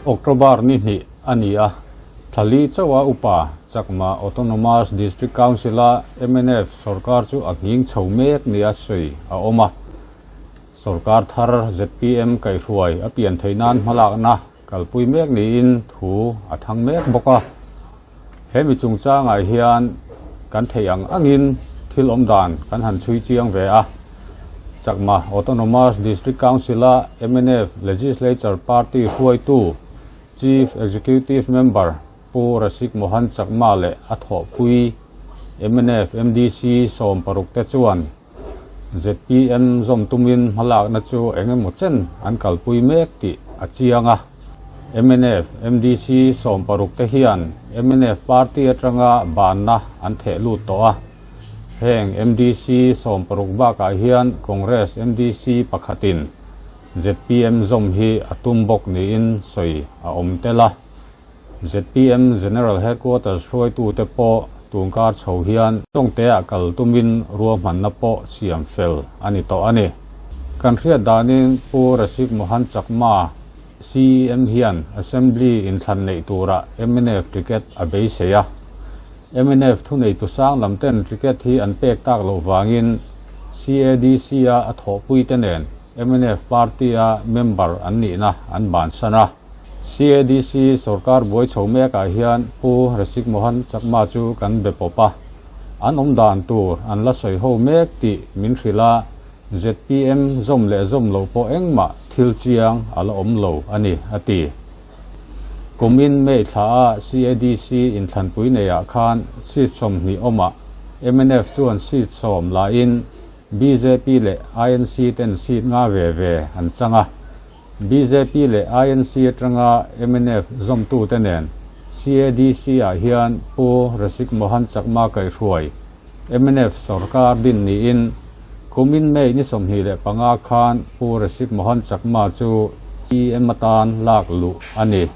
October ni hnih a ni a, thla li chauha upa Chakma Autonomous District Council-a mnf sorkar chu a nghing chho mek nia sawi a awm a. Sorkar thar zpm kaihhruai a pian theih nan hmalakna kalpui mek niin thu a thang mek bawk a. He mi chungchangah hian kan theih ang angin thil awm dan kan han chhui chiang ve a. Chakma Autonomous District Council-a mnf Legislature Party hruaitu Chief Executive Member Pu Rasik Mohan Chakma leh a thawhpui mnf MDC 60 te chuan Zpm zawm tumin hmalakna chu eng emaw chen an kalpui mek tih a chiang a. Mnf MDC 60 te hian mnf party atanga banna an theh lut tawh a. Heng MDC 60 bakah hian Congress MDC pakhatin zpm zawm hi a tum bawk niin sawi a awm tel a. Zpm General Headquarters hruaitute pawh tunkar chho hian tawngteah kal tumin ruahmanna pawh siam fel a ni tawh a ni. Kan hriat danin Pu Rasik Mohan Chakma, CEM hian Assembly inthlan neih turah mnf ticket a beisei a. Mnf thuneitu sang lam ten ticket hi an pek tak loh vangin CADC-a a thawhpuite nen mnf party-a member an nihna an bansan a. CADC sorkar buai chho mekah hian Pu Rasik Mohan Chakma chu kan be pawp a, an awm dan tur an la sawi ho mek tih min hrilh a, zpm zawm leh zawm loh pawh engmah thil chiang a la awm lo a ni, a ti. Kumin May thla a CADC inthlanpui neiah khan seat 20 awmah mnf chuan seat 10 lain bjp leh INC ten seat nga ve ve an chang a. Bjp leh INC atanga mnf zawmtute nen CADC-ah hian Pu Rasik Mohan Chakma kaihhruai mnf sorkar din niin kumin May ni 25 khan Pu Rasik Mohan Chakma chu CM atan lak luh a ni.